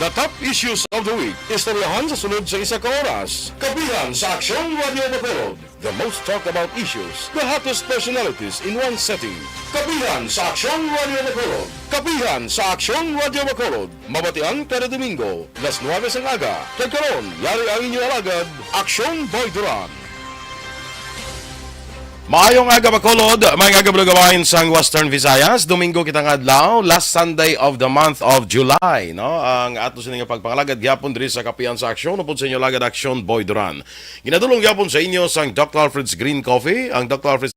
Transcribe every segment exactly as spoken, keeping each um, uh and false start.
The top issues of the week. Istoryahan sa sunod sa isa ka oras. Kapihan sa Aksyon Radio Bacolod. The most talked about issues, the hottest personalities in one setting. Kapihan sa Aksyon Radio Bacolod. Kapihan sa Aksyon Radio Bacolod. Mabatian kada Domingo, las nuwebe sang aga. Kag karon, yari ang inyo alagad, Aksyon Boy Duran. Maayong aga, Bacolod. Maayong aga, Balugawain sang Western Visayas. Domingo kita nga adlaw, last Sunday of the month of July, no? Ang ato sini nga pagpangalagad gyapon diri sa Kapihan sa Aksyon, upod sa inyo alagad Aksyon Boy Duran. Ginadulong gyapon sa inyo sang Doctor Alfred's Green Coffee, ang Doctor Alfred's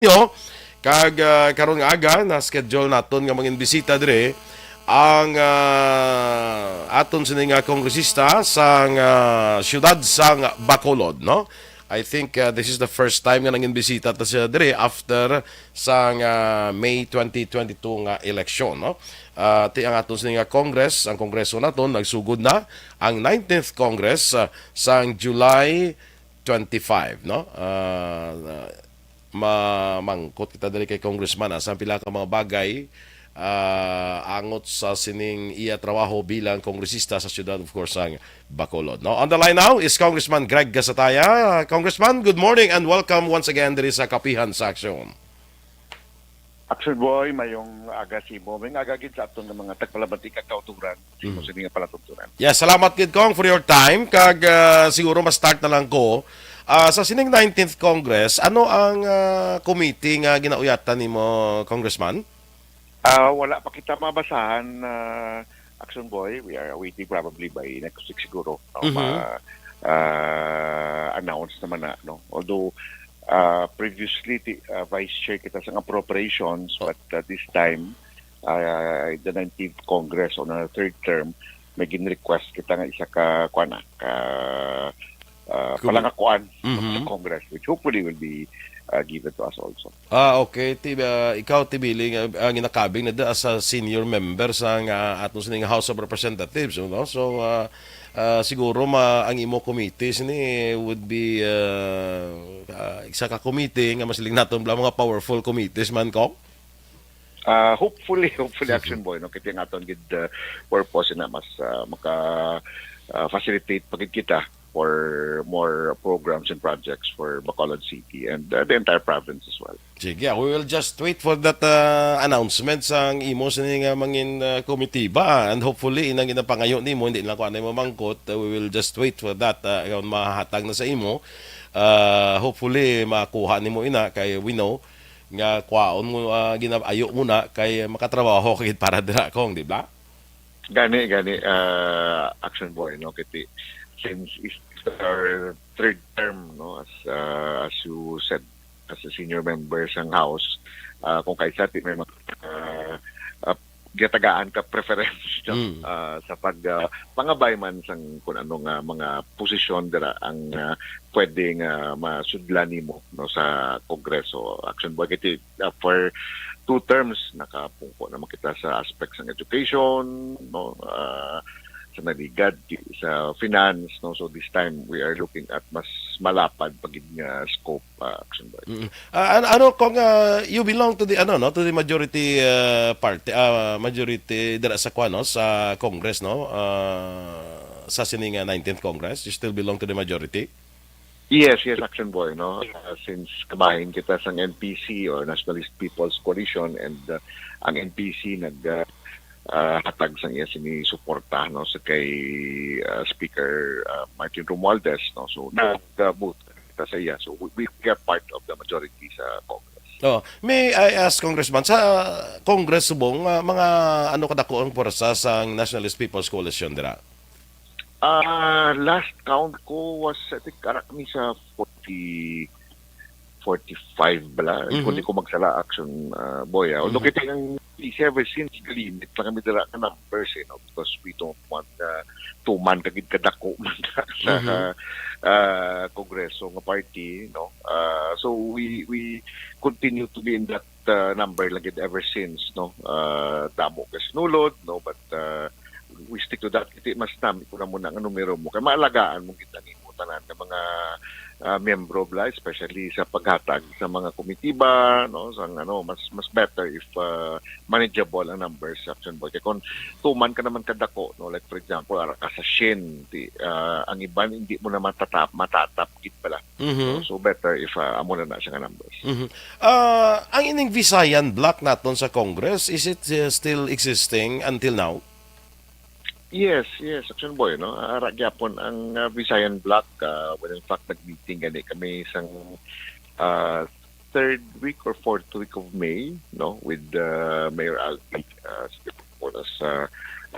Yo, kag, ah, karon nga aga, na-schedule naton nga mangin bisita dire ang, ah, aton sini nga kongresista sang, ah, siyudad sang Bacolod, no? I think, ah, this is the first time nga nangin bisita ta siya dire after sang, ah, May twenty twenty-two nga eleksyon, no? Ah, ti ang aton sini nga Congress, ang Kongreso naton nagsugod na ang nineteenth Congress, ah, sang July twenty-five, no? Ah, mamangkot kita diri kay Congressman, ah, sa pila ka mga bagay, ah, angot sa sining iya trabaho bilang kongresista sa siyudad, of course, ang Bacolod, no? On the line now is Congressman Greg Gasataya. Congressman, good morning and welcome once again diri sa Kapihan sa Aksyon. Action Boy, mayong aga sa imo. Mayong aga gid sa aton nga mga tagpalamati kag kauturan sa imo Mm. sini nga palatuntunan. Yeah, salamat gid, Cong, for your time. Kag, ah, siguro ma-start na lang ko. Ah, sa sining nineteenth Congress, ano ang, ah, committee nga ginauyatan nimo, Congressman? Ah, wala pa kita mabasahan, ah, Action Boy. We are waiting probably by next week siguro, no? Mhm. Ma-, ah, announce naman na, no? Although, ah, previously, ti-, ah, vice chair kita sa appropriations, Oh. but, ah, this time, ah, the nineteenth Congress on our third term, may gin-request kita nga isa ka, kuwan na, ka, ah, Kung palangakuan Mhm. sa Congress, which hopefully will be, ah, given to us also. Ah, okay. Ti, ah, ikaw, T. Billy, nga, ah, ginakabig na da as a senior member sa nga ato sining House of Representatives, no? So, ah, ah, siguro ma-, ang imo committee sini would be, ah, ah, isa ka committee nga masiling naton bala mga powerful committees man, Cong? Ah, hopefully, hopefully, Action Boy, no? Kaya nga aton gid, ah, purpose na mas, ah, maka, ah, facilitate pa gid kita for more programs and projects for Bacolod City and, uh, the entire province as well. Sige, we will just wait for that, uh, announcement sang imo sini nga mangin, uh, komitiba, and hopefully inang ginapangayo nimo, hindi lang ko anay mamangkot, uh, we will just wait for that, uh, kung mahatag na sa imo. Uh, hopefully makuha nimo ina kay we know nga kwaon mo, uh, ginaayo mo na kay makatrabaho ka gid para dira, Cong, di ba? Gani, gani, ah, Action Boy, no? Kiti, since is our third term, no, as, ah, as you said, as a senior member sang House, ah, kung kaisa ti may mga, ah, ah, gatagaan ka preference, no? Mm. Ah, sa pag, ah, pangabay man sang kung ano nga mga posisyon dira ang, ah, pwede nga masudlan nimo, no, sa Kongreso, Action Boy. Kiti, uh, for two terms, nakapungko naman kita sa aspects ng education, no? Ah, sa naligat, sa finance, no? So this time, we are looking at mas malapad pa gid nga scope, uh, Action Boy. Mm. Ah, an-, ano, Cong, ah, you belong to the, ano, no, to the majority, uh, party, ah, majority dira sa, kuwan, no, sa Congress, no? Ah, sa sining, ah, nineteenth Congress, you still belong to the majority? Yes, yes, Action Boy, no? Uh, since kabahin kita sang N P C or Nationalist People's Coalition, and, uh, ang N P C nag, uh, ah, hatag sang iya sini suporta, no, sa kay, ah, Speaker, ah, Martin Romualdez, no. So, nag-vote kita sa iya. So, we, we are part of the majority sa Congress. Oh, may I ask, Congressman, sa Congress subong, ah, mga ano kadako ang pwersa sang Nationalist People's Coalition dira? Ah, last count ko was, I think, ara kami sa forty, forty-five bala. Mhm. Kung di ko magsala, Action, ah, Boy, ah. Although Mhm. kita ang P C ever since, galimit lang kami dala ka numbers, eh, no? Because we don't want, ah, tuman kagid kadako man sa, Mhm. ah, Kongreso nga party, no? Ah, so we, we continue to be in that, ah, number lang gid ever since, no? Ah, damo ka sinulod, no? But, ah, we stick to that. Iti mas nami ko na muna nga numero mo. Kay maalagaan mo gid ang imo tanan nga mga, ah, miyembro bala, especially sa paghatag sa mga komitiba, no? Sang ano, mas, mas better if, ah, manageable ang numbers, Action Boy. Kay kung tuman ka naman kadako, no? Like, for example, ara ka sa syen, ti, ah, ang iban hindi mo na matatap, matatap gid pala. Mhm. No? So, better if, ah, amo na na siya nga numbers. Mhm. Ah, ang ining Visayan Bloc naton sa Congress, is it, uh, still existing until now? Yes, yes, Action Boy, no? Ara gyapon ang, ah, Visayan Bloc, ah, when in fact nag-meeting gani kami sang, ah, third week or fourth week of May, no, with, uh, Mayor Alfie, uh, as, uh,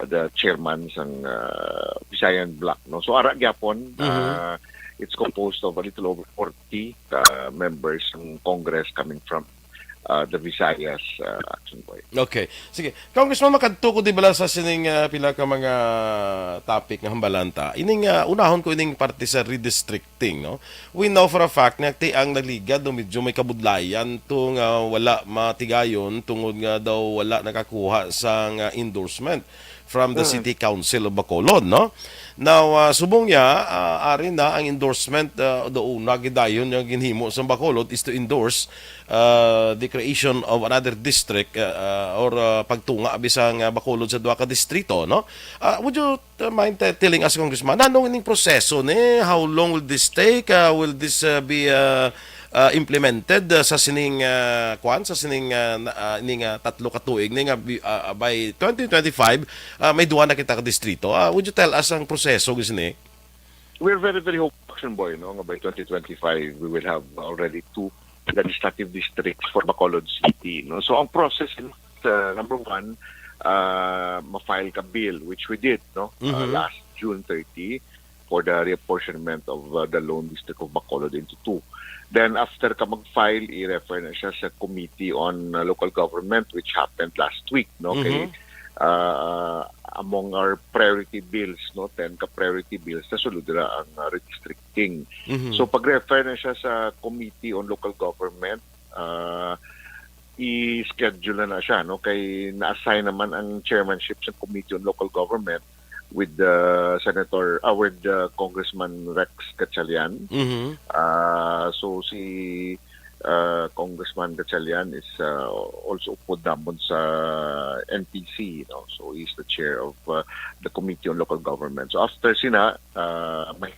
the chairman sang, uh, Visayan Bloc, no. So ara gyapon, Mhm. uh, it's composed of a little over forty, uh, members ng Congress coming from, uh, the Visayas, uh, Action Boy. Okay. Sige. Congressman, makadto ko di bala sa sining, ah, pila ka mga topic nga hambalan ta. Ining, ah, unahon ko ining parte sa redistricting, no? We know for a fact nga ti ang nagligad, no, medyo may kabudlayan to nga wala matigayon tungod nga daw wala nakakuha sang, ah, endorsement from the Mm. City Council of Bacolod, no? Now, ah, subong niya, ah, ari na ang endorsement, ah, daw una gidayon nga ginhimo sa Bacolod is to endorse, ah, the creation of another district, ah, ah, or, ah, pagtunga bisang, ah, Bacolod sa duha ka distrito, no? Ah, would you, uh, mind te-, telling us, Congressman, ano ining proseso ni? How long will this take? Ah, will this, ah, be, ah, ah, implemented, ah, sa sining, ah, kwan, sa sining, ah, na, ah, ining, ah, tatlo ka tuig ni nga bi-, ah, by twenty twenty-five, ah, may duha na kita ka distrito? Ah, would you tell us ang proseso gid sini? We're very, very hopeful, Action Boy, no, nga by twenty twenty-five, we will have already two legislative districts for Bacolod City, no? So, ang process, uh, number one, uh, ma-file ka bill, which we did, no, uh, Mhm. last June thirty, for the reapportionment of, uh, the lone district of Bacolod into two. Then, after ka mag-file, i-refer na siya sa Committee on, uh, Local Government, which happened last week, no? Kay, Mhm. uh, among our priority bills, no, ten ka priority bills, nasulod dira ang, uh, redistricting. Mhm. So, pag-refer na siya sa Committee on Local Government, uh, i-schedule na na siya, no? Kay na-assign naman ang chairmanship sa Committee on Local Government with, uh, Senator, uh, with, uh, Congressman Rex Gatchalian. Mhm. Uh, so, si, uh, Congressman Gatchalian is, uh, also upod namon sa N P C, no? So, he's the chair of, uh, the Committee on Local Government. So, after sina, uh, may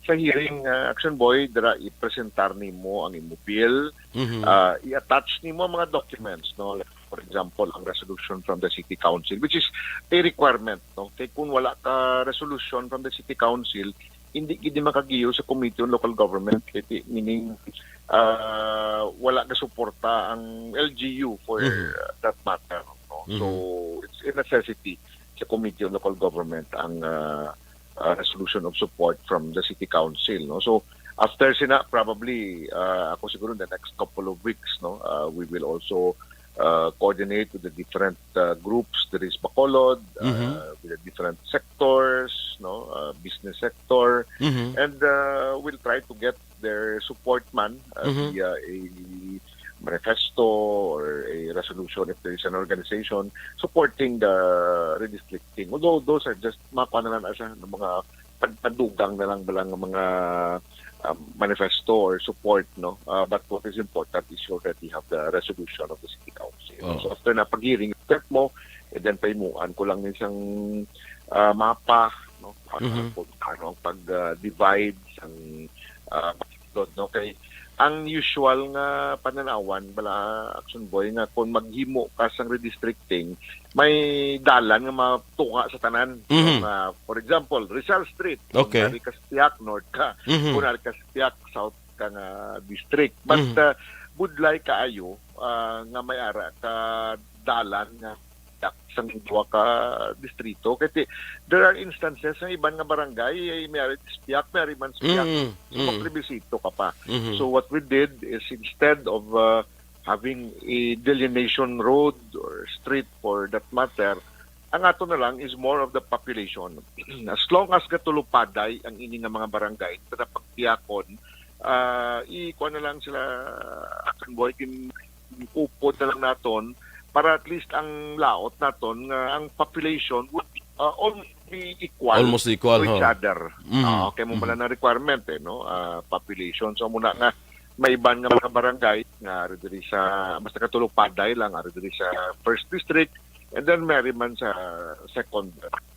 sa hearing, uh, Action Boy, dira i-presentar nimo ang imo bill, Mhm. uh, i-attach nimo ang mga documents, no? Like, for example, ang resolution from the City Council, which is a requirement, no? Kay kung wala ka resolution from the City Council, hindi gid ni makagiyo sa Committee on Local Government, kay ti-, meaning, uh, wala ka suporta ang L G U for, Mhm. uh, that matter, no? So, Mhm. it's a necessity sa Committee on Local Government ang, uh, uh, resolution of support from the City Council, no? So, after sina, probably, uh, ako siguro in the next couple of weeks, no, uh, we will also, uh, coordinate with the different, uh, groups that is Bacolod, uh, Mhm. with the different sectors, no, uh, business sector, Mhm. and, uh, we'll try to get their support man, uh, Mhm. via a manifesto or a resolution if there is an organization supporting the redistricting. Although those are just, makuha na lang na siya, ng mga pagpadugang na lang ba lang ng mga, um, manifesto or support, no? Uh, but what is important is you already have the resolution of the City Council. Oo. So after na pag-hearing, step mo, and then paimuan ko lang isang, uh, mapa, no? Para Mhm. kung ano ang pag, uh, divide sang, uh, Bacolod, no? Kay, Ang usual nga pananawan bala, Action Boy, nga kung maghimo ka sang redistricting, may dalan nga matunga sa tanan. Mhm. Nga, for example, Rizal Street. Kung Okay. Ari ka sa Piak North ka, Mhm. kung ari ka sa Piak South ka nga district. But Mhm. uh, budlay kaayo uh, nga may ara ka dalan nga sang duha ka distrito. Kay ti- there are instances nga iban nga barangay, eh, may ari sa Piak, may ari man sa Piak. Mm, So, mm. Maplebisito ka pa. Mhm. So, what we did is, instead of uh, having a delineation road or street for that matter, ang ato na lang is more of the population. As long as gatulupaday ang ini nga mga barangay, sa pagtiyakon, ah, ikuha na lang sila, Action Boy, gin-, upod na lang naton para at least ang laot naton nga ang population would uh, almost be equal Almost equal, to each ho. Other. Mhm. Ah, kay mo Mhm. Pala na requirement, eh, no? Ah, population. So, muna nga, may iban nga mga barangay nga ari diri sa, mas nakatulupaday lang, ari diri sa first district, and then may ari man sa second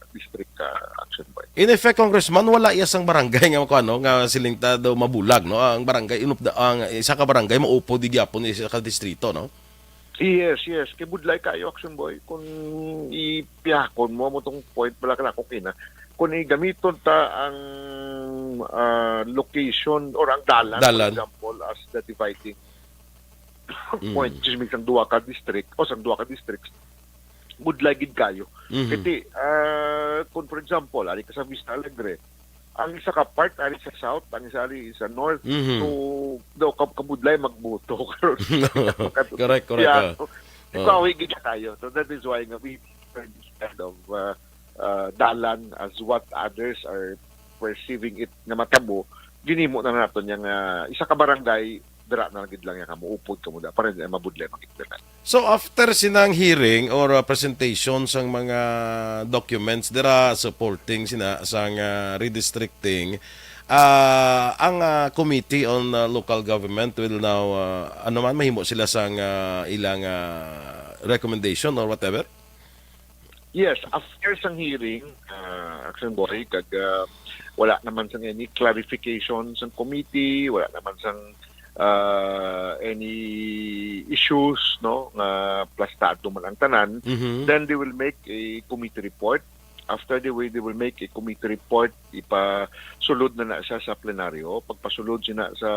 district, uh, Action Boy. In effect, Congressman, wala iya sang barangay nga, ano, nga siling ta daw mabulag, no? Ang barangay, inup-, ang isa ka barangay, maupod di gyapon isa ka distrito, no? Yes, yes. Kay budlay kayo, Action Boy. Kung ipiyakon mo, mo tong point, wala ka na, okay na. Kung igamiton ta ang ah, location or ang dalan, Dalan. For example, as the dividing Mm. point, excuse me, sang duha ka district o sang duha ka districts, budlay gid kayo. Mhm. Kiti, ah, kung for example, ari ka sa Vista Alegre, ang isa ka part ari sa south, ang isa ari sa north. Mhm. So, daw kab- kabudlay magboto karon. Correct, correct, Yeah. ah. So, Oh. Ikaw, higit siya tayo. So, that is why nga we prefer this kind of uh, uh, dalan as what others are perceiving it nga matabo. Ginimo na naton yang uh, isa ka barangay, dira na gid lang yang kamuupod ka mo da. Para hindi mabudlay makita na. So, after sinang hearing or uh, presentation sang mga documents dira supporting sina sang uh, redistricting, uh, ang uh, Committee on uh, Local Government will now uh, ano man mahimo sila sang uh, ilang uh, recommendation or whatever? Yes, after sang hearing, uh, Action Boy, kag uh, wala naman sang any clarification sang committee, wala naman sang uh, any issues, no, nga plastado man ang tanan, Mhm. Then they will make a committee report. After the way, they will make a committee report, ipasulod na na siya sa plenaryo. Pagpasulod siya na sa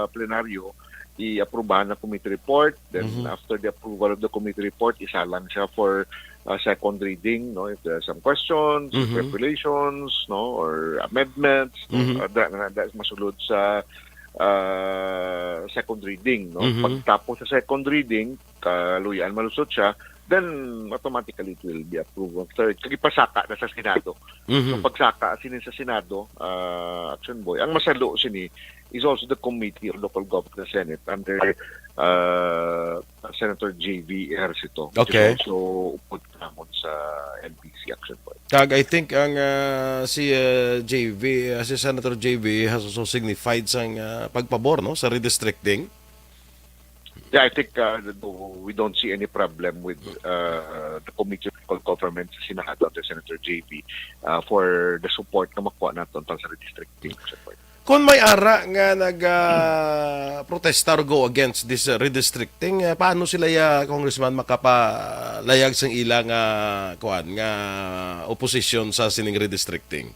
plenaryo, i-aprobahan ang committee report. Then, Mhm. After the approval of the committee report, isalang siya for uh, second reading, no? If there are some questions, Mhm. Interpolations, no, or amendments, no? Mhm. Uh, da, na, da, masulod sa uh, second reading, no? Mhm. Pagtapos sa second reading, kaluyan malusot siya, then automatically it will be approved on third. Kag ipasaka na sa Senado. Mhm. So, pagsaka sini sa Senado, uh, Action Boy, ang masalo sini is also the Committee on Local Government sa Senate under uh, Senator J V Ejercito, which Okay. is also upod namon sa N P C Action Boy. Kag I think ang uh, si uh, J V, uh, si Senator J V has also signified sang uh, pagpabor, no, sa redistricting. Yeah, I think uh, we don't see any problem with uh, the Committee on Local Government sa Senado under Senator J V uh, for the support na makuha naton para sa redistricting. Kung may ara nga nag ah, protesta or go against this uh, redistricting, uh, paano sila ya Congressman makapalayag sang ila nga kuan nga opposition sa sining redistricting?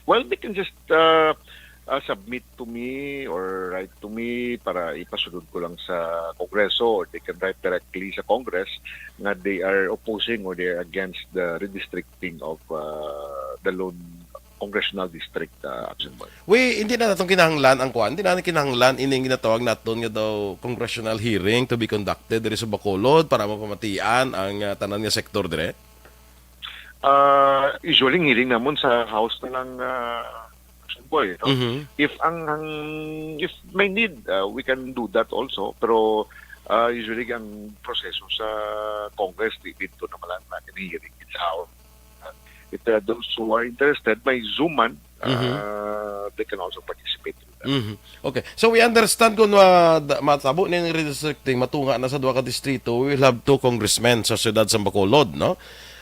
Well, they can just uh, uh, submit to me or write to me para ipasulod ko lang sa Kongreso, or they can write directly sa Congress nga they are opposing or they are against the redistricting of uh, the lone congressional district, uh, Action Boy. We, hindi na natong kinahanglan ang kuan, hindi na kinahanglan ining ginatawag naton nga daw congressional hearing to be conducted diri sa Bacolod para mapamatian ang uh, tanan nga sektor dire. Uh, usually, ang hearing namon sa House na lang, uh, Action Boy, no? Mhm. If ang, ang if may need, uh, we can do that also. Pero uh, usually ang proseso sa Congress, di dito naman lang natin hearing sa House. If uh, those who are interested, may Zoom man, Mhm. uh, they can also participate in that. Mhm. Okay. So we understand kung uh, da- matabo na yung redistricting, matunga na sa duha ka distrito, we will have two congressmen sa siyudad sa Bacolod, no?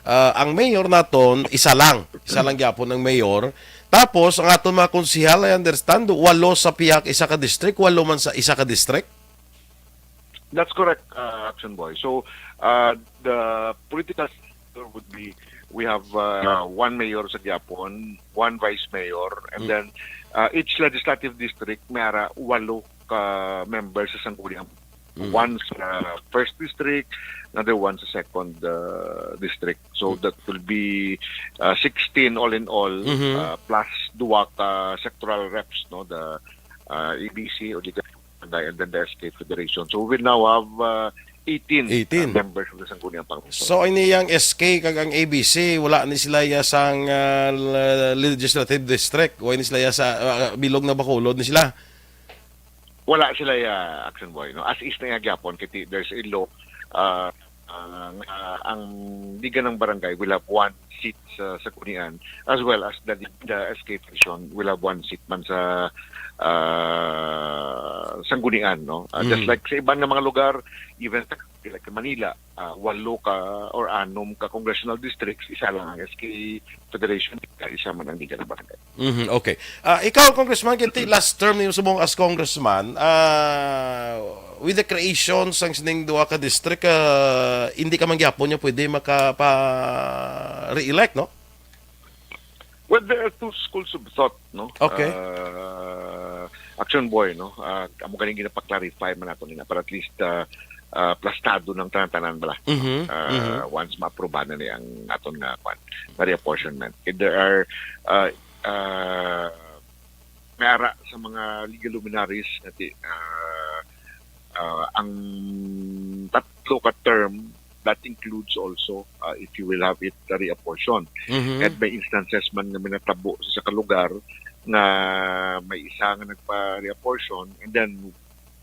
Uh, ang mayor naton, isa lang. Isa lang gyapon ang mayor. Tapos, ang aton mga konsehal, I understand, walo sa pihak isa ka district, walo man sa isa ka district? That's correct, uh, Action Boy. So, uh, the political structure would be, we have, uh, one mayor sa gihapon, one vice mayor, and Mm. then, uh, each legislative district may ara walo ka member sa sangguniang, Mm. one sa first district, another one sa second, uh, district. So, Mm. that will be, uh, sixteen all in all, Mhm. uh, plus duha ka sectoral reps, no, the, uh, A B C o di ka barangay, and then the S K Federation. So, we will now have, uh, eighteen, Eighteen. uh, members of the Sangguniang Pangulo. So, ini yang S K kag ang A B C, wala ni sila ya sang, uh, le-, legislative district, wala ni sila ya sa, uh, bilog na Bacolod ni sila? Wala sila, uh, Action Boy, no? As is na nga gyapon, kay ti-, there's a law, uh, uh, nga ang liga ng barangay will have one seat sa, sa sanggunian, as well as the, the S K Federation will have one seat man sa, uh, sanggunian, no? Uh, just Mm. like sa iban nga mga lugar, even sa, like Manila, uh, walo ka or anom ka congressional districts, isa lang ang S K Federation, isa man ang liga ng barangay. Mhm, okay. Ah, ikaw, Congressman, kay ti last term nimo subong as congressman, ah, with the creation sang sining duha ka district, ah, hindi ka man gyapon nga pwede makapa-re-elect, no? Well, there are two schools of thought, no? Okay. Ah, Action Boy, no? Ah, amo ganing ginapa-clarify man nato nila, para at least, ah, ah, plastado ng tanan-tanan bala, no? Mhm, Ah, mhm. Once ma-aprobahan na ni ang aton nga, kwan, nga reapportionment. If there are, ah, ah, may ara sa mga legal luminaries nga ti-, ah, ah, ang tatlo ka term, that includes also, ah, if you will have it reapportioned. Mhm. And may instances man nga minatabo sa isa ka lugar nga may isa nga nagpa-reapportion, and then,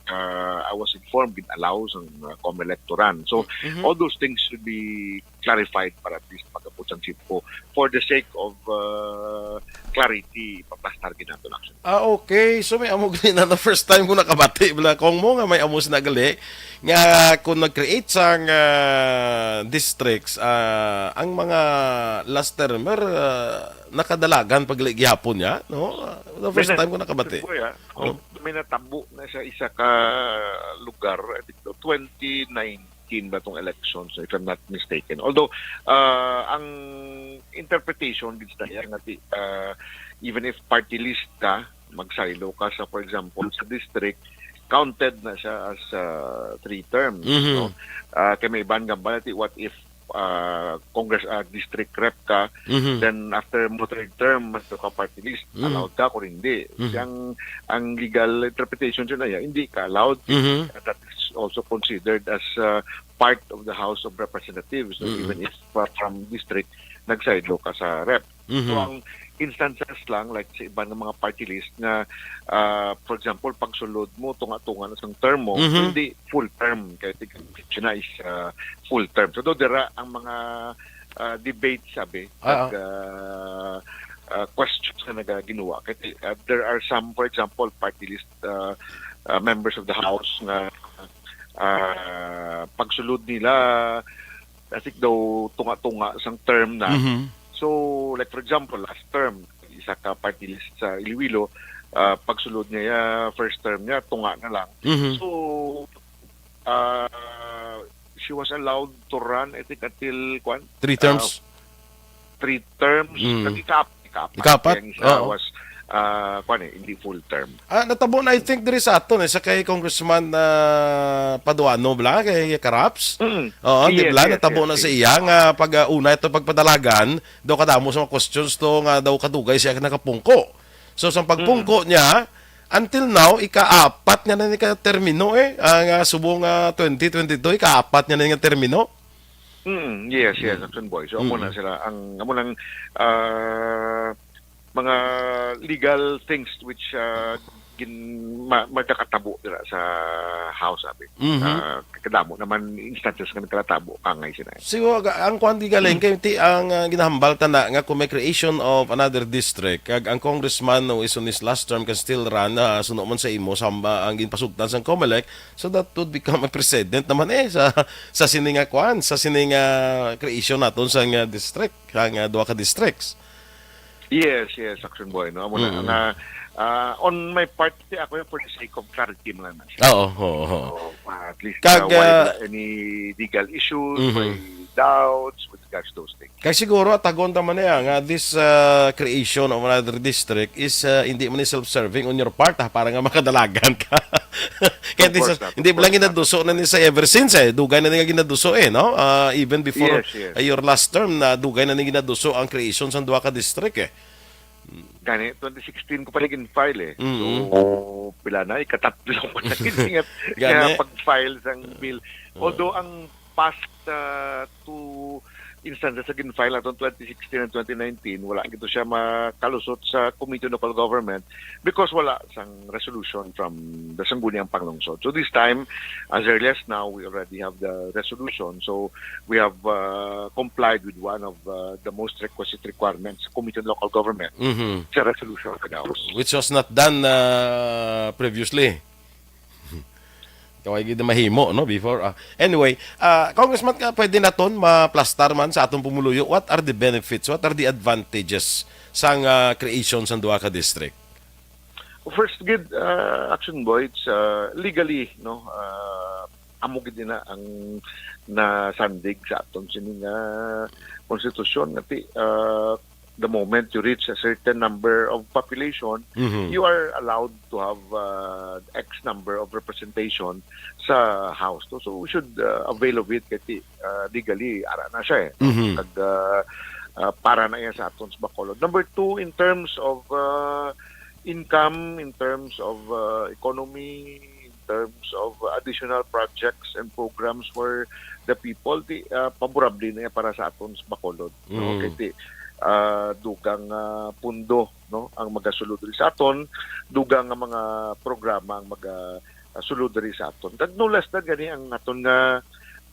ah, I was informed, gin-allow sang, ah, COMELEC to run. So, Mhm. all those things should be clarified para at least pag-abot sang CIMCO. For the sake of, uh, clarity, ipaplastar gid nato na, Action. Ah, okay. So, may amo gani na, na first time ko nakabati, bala, kung mo nga may amo sina gali, nga kung nag-create sang, ah, districts, ah, ang mga last termer, ah, nakadalagan pagli gihapon niya, no? Ah, the first May na-, time ko nakabati. Sir Boy, ah, Oh. may natabo na sa isa ka lugar, I think, twenty nineteen ba tong election, so if I'm not mistaken. Although, ah, ang interpretation gid sa iya nga ti-, ah, even if party list ka, magsaylo ka sa, for example, sa district, counted na siya as, ah, three terms, Mhm. no? Ah, kay may iban nga ba, ti, what if, ah, Congress, ah, district rep ka, Mhm. then after mo third term, mas ka party list, Mm. allowed ka kung hindi. Mhm. Ang, ang legal interpretation siya na yan, hindi ka allowed. Mhm. That is also considered as, uh, part of the House of Representatives, no? Mm. Even if, uh, from district, nagsaylo ka sa rep. Mhm. So, ang instances lang, like sa iban nga mga party list nga, uh, for example, pagsulod mo, tunga-tunga na sang term mo, Mhm. hindi full term. Kaya tig-, siya na is, uh, full term. So, do, dira ang mga, uh, debate, sabi, Ah, at, ah. uh, uh, questions na nagaginuwa. Kaya, uh, there are some, for example, party list, uh, uh, members of the House nga, ah, pagsulod nila, asik daw tunga-tunga sang term na. Mhm. So, like, for example, last term, isa ka party list sa Iloilo, ah, pagsulod niya, first term niya, tunga na lang. Mhm. So, ah, she was allowed to run, I think, until, kwan? Three terms? Ah, three terms, Mm. nag-ikap-, ikaapat. Ikaapat? Ang isa Oo. was, ah, kwan eh, hindi full term. Ah, natabo na, I think, diri sa aton, eh, sa kay Congressman, ah, Paduano, bala, kay Karaps. Mm. Oo, di Yes, bala, yes, natabo yes, na sa yes. iya nga pag, ah, una ito pagpadalagan, daw kadamo sa mga questions to nga daw kadugay siya nakapungko. So, sa pagpungko Mm. niya, until now, ikaapat niya na ni ka termino, eh. Ang, ah, subong, ah, twenty twenty-two, ikaapat niya na nga termino. Mm, yes, yes, Mm. Action Boy. So, amo Mm. na sila. Ang, amo nang, ah, mga legal things which, ah, gin-, ma-, magkakatabo dira sa House, abi. Mhm. Ah, kadamo naman instances nga nagkatabo, angay sila. Siguro, ga-, ang kwan di galing Mm. kay ti-, ang, ah, ginahambal ta na nga kung may creation of another district, kag ang congressman no is on his last term can still run, ah, suno man sa imo, samba ang ginpasugtan sang COMELEC, so that would become a precedent naman eh sa, sa sini nga kwan, sa sini nga creation naton sa nga district, sa nga duha ka districts. Yes, yes, Action Boy, no? Amo na, mm, nga, ah, on my part, ti ako yung for the sake of clarity mo lang na siya. Oo, oo, oo. So, at least, Kag, uh, why ah, there's any legal issues, Mhm. may doubts with regards to those things. Kay siguro, atagon ta man niya nga this, uh, creation of another district is, uh, hindi man ni self-serving on your part, ha, para nga makadalagan ka. Kaya Of this course is- not, hindi of man lang course not. Ginaduso na ni sa ever since, eh. Dugay na niya ginaduso, eh, no? Uh, even before, Yes, yes. uh, your last term, na dugay na niya ginaduso ang creation sang duha ka district, eh. Gani, twenty sixteen ko pa rin file eh. Mm. So, pila na, ikatatlo ko na kini nga, Gani. nga pag-file sang bill. Although ang past uh, two instances sa gin-file naton twenty sixteen and twenty nineteen, wala gito siya makalusot sa Committee on Local Government because wala sang resolution from the Sangguniang Panglungsod. So this time, as early as now, we already have the resolution. So we have uh, complied with one of uh, the most requisite requirements sa Committee on Local Government Mhm. sa resolution of the House. Which was not done, uh, previously. Kaway gid mahimo, no, before. Ah, anyway, ah, Congressman, ka pwede naton maplastar man sa atong pumuluyo, what are the benefits, what are the advantages sang, ah, creation sang duha ka district? First gid, uh, Action Boy, it's uh, legally, no, uh, amo gid na ang nasandig sa aton sining uh, konstitusyon nga ti uh, the moment you reach a certain number of population, Mhm. you are allowed to have uh, X number of representation sa House. No? So we should uh, avail of it kasi uh, legally ara na siya eh. Mhm. Kag uh, uh, para na iya sa aton sa Bacolod. Number two, in terms of uh, income, in terms of uh, economy, in terms of additional projects and programs for the people, di uh, favorable na iya para sa aton sa Bacolod. No? Mm. Kay ti uh, dugang uh, pundo, no, ang magasulod diri sa aton, dugang nga mga programa ang maga uh, sulod diri sa aton. Kag no less than gani ang aton nga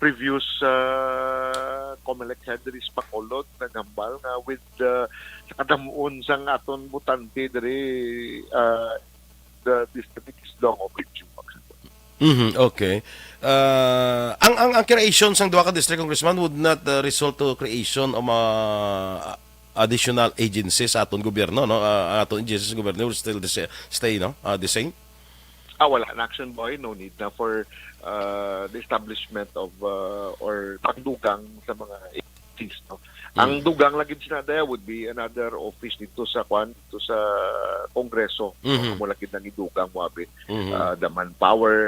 previous uh, Comelec head diri sa Bacolod naghambal nga with uh, sa kadamuon sang aton botante diri uh, the district is long overdue. Mhm, okay. Uh, ang ang ang creation sang duha ka district, Congressman, would not uh, result to creation of uh, additional agencies sa aton gobyerno, no? Uh, ang aton agencies sa gobyerno will still the sa- stay, no? Uh, the same. Ah, wala na, Action Boy, no need na for uh, the establishment of uh, or pagdugang sa mga agencies, no? Ang dugang lagi sina daya would be another office dito sa kwan, dito sa Kongreso. Mhm. Amo lagi nang idugang mo abi. Mhm. Uh, the manpower,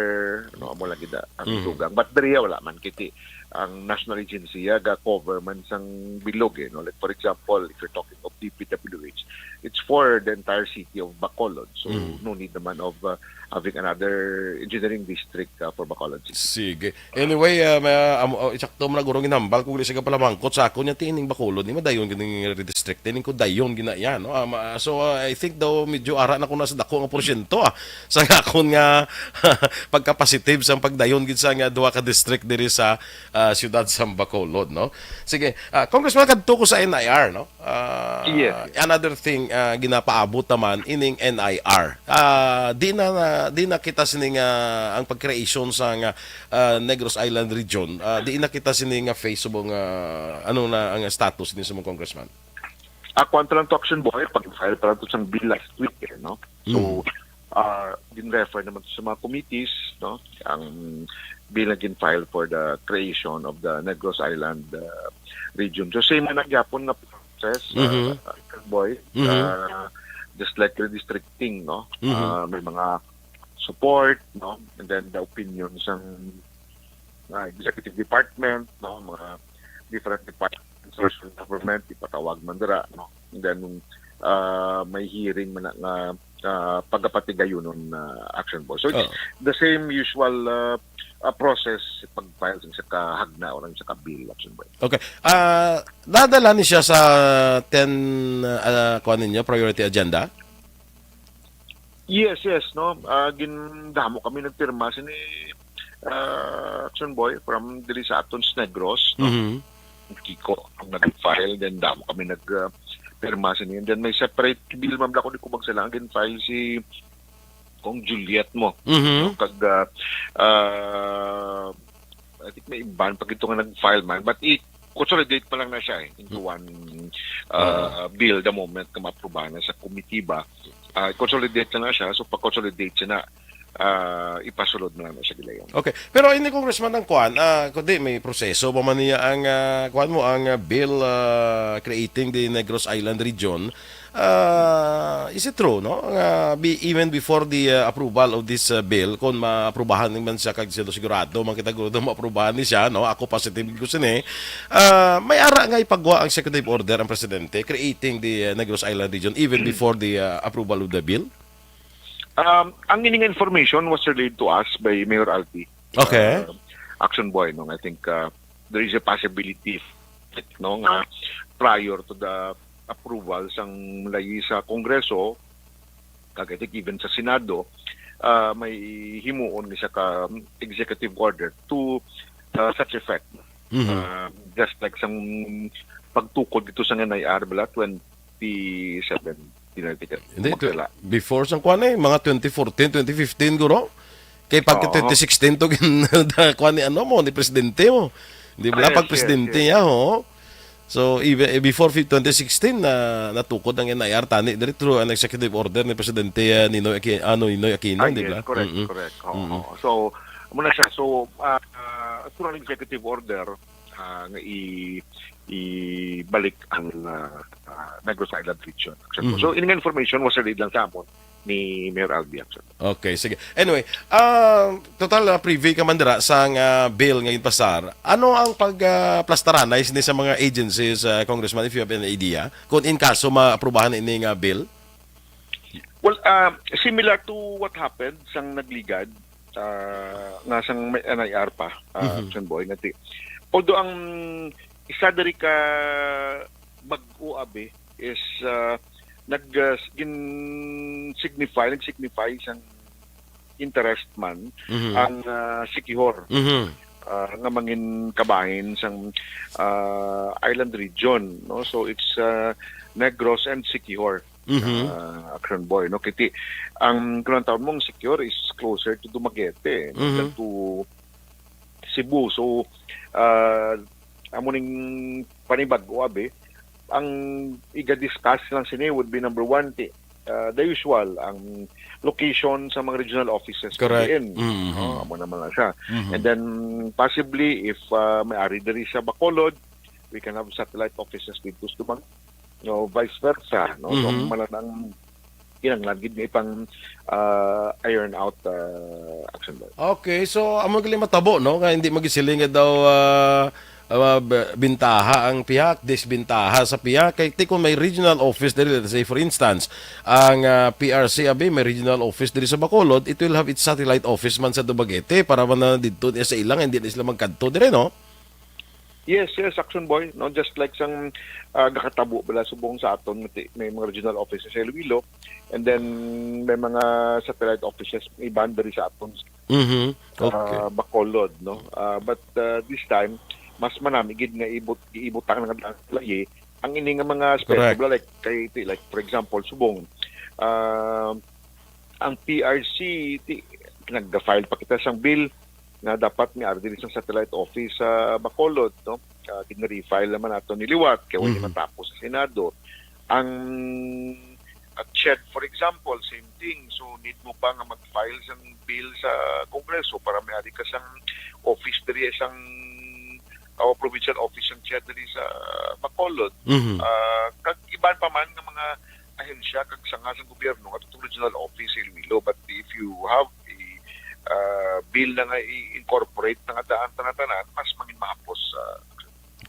no, amo lagi na ang Mhm. idugang. But diri wala man kiti ang national agency ga cover man sang bilog eh, no? Like for example, if you're talking of D P W H, it's for the entire city of Bacolod. So Mhm. no need naman of uh, having another engineering district uh, for Bacolod City. Sige. Anyway, uh, may, um, oh, isakto mo na gurong inambal kung sa palamangkot sa akon niya tining Bacolod ni madayon gining redistrict tining ko dayon gina yan, no? Um, uh, so uh, I think daw medyo ara na ko na sa dako nga porsyento ah, sa akon nga pagka-positive sa pagdayon gid sa nga duha ka district diri sa uh, siyudad sa Bacolod, no? Sige, uh, Congressman, kadto ko sa N I R, no? Uh, Yes. Another thing, uh, ginapaabot naman ining N I R. Uh, di na, na di na kita sining uh, ang pag-creation sa nga uh, Negros Island region. Uh, di na kita sining uh, face subong uh, ano na ang status ni sa mga congressman. Ako ang talang to, Action Boy, pag-file pa lang to sang bill last week eh, no? So, ah, gin-refer naman to sa mga committees, no? Ang bill na gin-file for the creation of the Negros Island uh, region. So same na gyapon nga process, Mhm. uh, Action Boy, Mhm. uh, just like redistricting, no? Mhm. Uh, may mga support, no? And then the opinion sang uh, executive department, no, mga different departments of government, ipatawag man dira, no. And then uh, may hearing man na nga uh, pagapatigayonon na, Action Boy. So it's Oo. the same usual uh, uh, process pag-file sa isa ka hagna o sa ka bill, Action Boy. Okay. Ah, dadala ni siya sa ten uh, kuan ninyo, priority agenda? Yes, yes, no. Ah, gindamo kami nagpirma sini ah, Action Boy from diri sa aton sa Negros, no. Mhm. Kiko ang nag-file, then damo kami nag ah, pirma sini. And then may separate bill, ma'am, ako di ko magsala, ang gin-file si Kong Juliet mo. Mhm. Kag ah, ah, I think may iban pa gito nga nag-file man, but i-consolidate pa lang na siya eh, into one uh, bill the moment nga maaprubahan na sa komitiba. Uh, consolidate na na siya, so pa-consolidate siya na, uh, ipasulod na na sa gilayon. Okay. Pero ini, Congressman, ang kuan, ah, kundi may proseso pa man niya ang, ah, kuan mo, ang, ah, bill, ah, creating the Negros Island region. Ah, is it true, no? Nga be-, even before the, ah, approval of this, ah, bill, kung maaprubahan man siya, kag sigurado man kita guro maaprubahan ni siya, no? Ako positive ko sini. Ah, may ara nga ipagwa ang executive order ang presidente creating the, ah, Negros Island region even before the, ah, approval of the bill? Um, ang ining information was relayed to us by Mayor Albi. Okay. Uh, Action Boy, no? I think, uh, there is a possibility, no, nga prior to the approval sang layi sa Kongreso, kag I think even sa Senado, uh, may himuon ni sa ka executive order to, uh, such effect. Mhm. Uh, just like sang pagtukod dito sa N I R bala, twenty seventeen, I think. Hindi, Magdala. Before sang kuan eh, mga twenty fourteen, twenty fifteen guro. Kay pag Oo. twenty sixteen to gin-, kuan ni ano mo, ni presidente mo. Di ba? Yes, pag yes, presidente yes. niya, ho. So, even, eh, before fi-, twenty sixteen, na natukod ang N I R tani diri through an executive order ni Presidente, ah, Ninoy Aqui-, ano, Ninoy Aquino, Ah, di yes, ba? correct, Mm-mm. correct. Oo, Mm-mm. oo. So, muna siya. So, ah, ah, through an executive order, ah, nga i-, ibalik ang, ah, ah, Negros Island region. So, Mhm. so, ining information was relayed lang sa amon ni Mayor Albi Action. Okay, sige. Anyway, ah, total, ah, privy ka man dira sang, ah, bill nga ginpasar. Ano ang pag, ah, plastaranay sini sa mga agencies, ah, Congressman, if you have an idea, kung in kaso maaprubahan ini nga bill? Well, ah, similar to what happened sang nagligad, ah, nga sang may N I R pa, ah, Mhm. Action Boy, nga ti-, although ang isa diri ka bag-o abi is, ah, nag, ah, gin-signify, nag-signify sang interest man Mhm. ang, ah, Siquijor, Mhm. ah, nga mangin kabahin sang, ah, island region, no? So it's, ah, Negros and Siquijor, Mhm. ah, Action Boy, no? Kiti ang kulang taon mong Siquijor is closer to Dumaguete Mhm. than to Cebu. So, ah, amo ning panibag-o abi, ang iga-discuss lang sini would be number one, ti, ah, the usual, ang location sa mga regional offices Correct. diin. Mhm. Oh, amo naman lang siya. Mhm. And then, possibly, if, ah, may ari diri sa Bacolod, we can have satellite offices dito sa Dumang-, no, vice versa, no? So, Mhm. malanang kinahanglan gid nga ipang, ah, iron out, ah, Action Boy. Okay, so amo gali matabo, no, nga hindi magisiling nga daw, ah, ah, b-, bintaha ang pihak, disbintaha sa pihak. Kay ti kung may regional office diri, let's say for instance, ang, ah, P R C abi may regional office diri sa Bacolod, it will have its satellite office man sa Dumaguete para man na didto niya sa ilang, hindi na sila magkadto dire, no? Yes, yes, Action Boy, no, just like sang, ah, gakatabo bala subong sa aton nga ti-, may mga regional offices sa Iloilo, and then may mga satellite offices iban diri sa aton Mhm. Okay. ah, Bacolod, no? Ah, but, ah, this time, mas manami gid nga ibut-, iibutang nga daan sa layi ang ini nga mga aspeto, Correct. bala, like, kay, ti-, like, for example, subong, ah, ang P R C, ti-, nag-file pa kita sang bill nga dapat may ari diri sa satellite office sa Bacolod, no? Ah, gin-refile naman nato ni liwat, kay wala Mhm. matapos sa Senado. Ang, at CHED, for example, same thing. So, need mo pa nga mag-file sang bill sa Kongreso para may ari ka sang office diri, sang, ah, provincial office sang CHED diri sa Bacolod. Mhm. Ah, kag iban pa man nga mga ahensya kag sanga sang gobyerno nga tutong regional office sa Iloilo. But if you have a, ah, bill na nga i-incorporate na nga daan tanan-tanan, mas mangin mahapos, ah,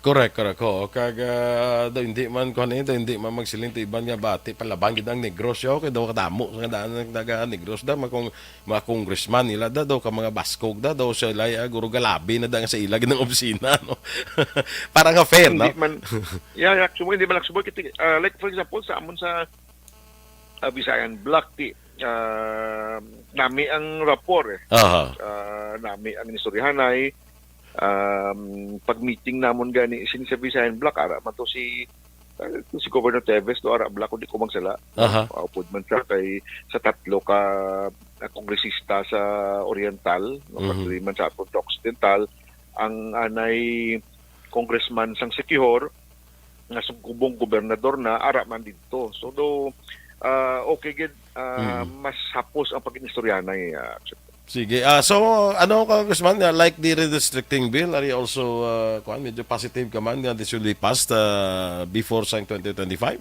Correct, correct. Oo, kag, ah, daw hindi man, kuwan eh, daw hindi man magsiling to iban nga bati, palaban gid ang Negros, yo, kay daw kadamo nga daan nag-, naga Negros da, makong, mga congressman nila da, daw ka mga baskog da, daw sila, ah, guro galabi na da nga sa ila gid ang opisina, no? Para nga fair, Hindi no? man, yeah, yeah, actually, hindi man actually, kiti-, ah, like, for example, sa amon sa, ah, Visayan Bloc, ti, ah, nami ang rapport, eh. Aha. Ah, nami ang inistoryahanay, um, pag-meeting namon gani, sini sa Visayan Bloc, ara man to si, ah, si Governor Teves, no, ara bala, kung di ko magsala. Aha. Maupod man siya kay sa tatlo ka, ah, kongresista sa Oriental, no, Mhm. pati man sa aton sa Occidental, ang anay congressman sang Siquijor, nga subong gobernador na, ara man didto. So, do, ah, okay gid, ah, Mm. mas hapos ang pag-inistoryanay, ah, Action. Sige. Ah, so, ano, Congressman, ah, like the redistricting bill, are you also, ah, kuwan, medyo positive ka man nga this will be passed, ah, before sang twenty twenty-five?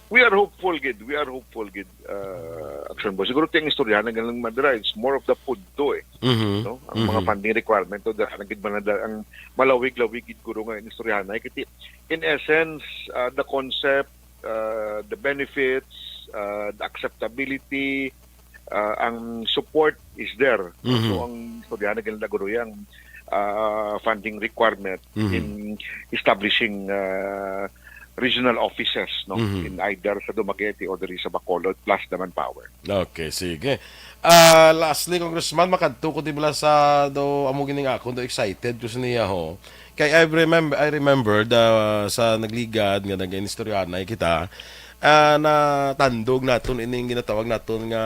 We are hopeful gid. We are hopeful gid, ah, Action Boy. Siguro tiyang istorya na ganang madra, it's more of the food to eh. Mhm. No? Ang mga Mhm. funding requirement to, dara na gid man na ang malawig-lawig gid guro nga istorya na. Kiti, in essence, ah, the concept, ah, the benefits, ah, the acceptability, ah, ang support is there. Mhm. So, ang istorya na gid na guro yang, ah, funding requirement Mhm. in establishing, ah, regional offices, no, Mhm. in either sa Dumaguete or diri sa Bacolod, plus the manpower. Okay, sige. Ah, lastly, Congressman, makadto ko di bala sa do amo gining akon do excited ko sa niya ho. Kay I remember, I remember the, sa nagligad nga nag-inistoryanay kita, ah, natandog naton ining ginatawag naton nga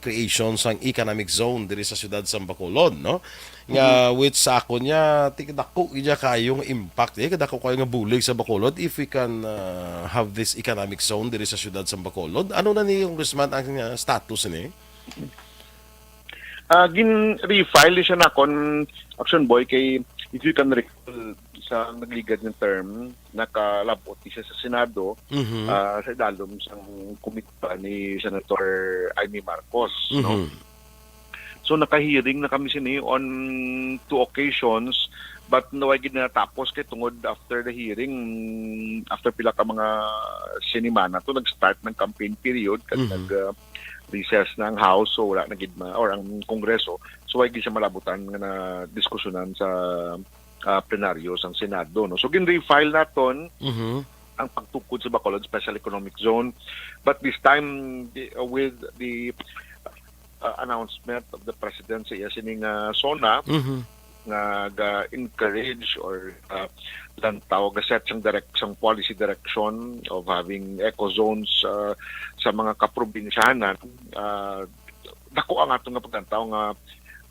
creation sang economic zone diri sa siyudad sa Bacolod, no? Nga, Mhm. which sa akon niya, ti-, dako gid niya kayo nga impact, eh, kadako kayo nga bulig sa Bacolod if we can, ah, have this economic zone diri sa siyudad sa Bacolod. Ano na ni, Congressman, ang, ah, status ni? Ah, gin-refile ni siya nakon, Action Boy, kay if you can recall, sa nagligad nga term, nakalabot ni siya sa Senado, Mhm. ah, sa idalom sang komite ni Senator Imee Marcos, no? Mhm. So, naka-hearing na kami sini on two occasions, but way gid natapos kay tungod after the hearing, after pila ka mga sinimana to, nag-start ng campaign period, kag Mhm. nag, ah, recess na ang House, so wala na gid ma-, or ang Kongreso, so way gid siya malabutan nga na diskusyonan sa, ah, plenaryo sang Senado, no? So, gin-refile naton Mhm. ang pagtukod sa Bacolod Special Economic Zone, but this time, the, uh, with the, uh, announcement of the President sa iya sining, uh, SONA, Mhm. nga ga-encourage or, uh, lantaw, ga-set sang direct, sang policy direction of having eco zones, uh, sa mga kaprobinsyahanan, uh, dako ang aton nga paglantaw nga,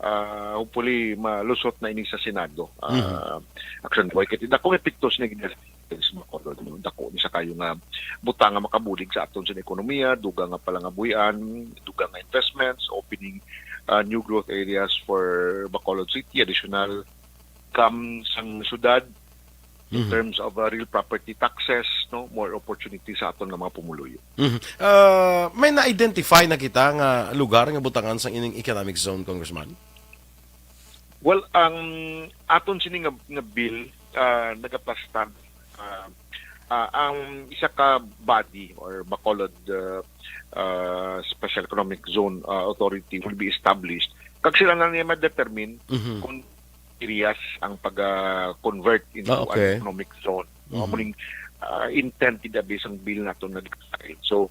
uh, hopefully malusot na ini sa Senado, uh, Mhm. Action Boy. Kay dako nga epekto sini sa Bacolod, no? Dako ni sa kayo nga butang nga makabulig sa aton sa ekonomiya, dugang nga palangabuhian, dugang nga investments, opening, uh, new growth areas for Bacolod City, additional income sang syudad in Mhm. terms of, uh, real property taxes, no, more opportunity sa aton nga mga pumuluyo. Mhm. Uh, may na-identify na kita nga lugar nga butangan sang ining economic zone, Congressman? Well, ang aton sini nga, nga bill, ah, nagaplastar, ah, ah, ang isa ka body or Bacolod, ah, ah, Special Economic Zone, ah, Authority will be established. Kag sila na niya ma-determine Mhm. kung areas ang pag-convert into Ah, okay. an economic zone. No? Mhm. Amo ning, ah, intent gid abi sang bill naton nga gipasahil. So,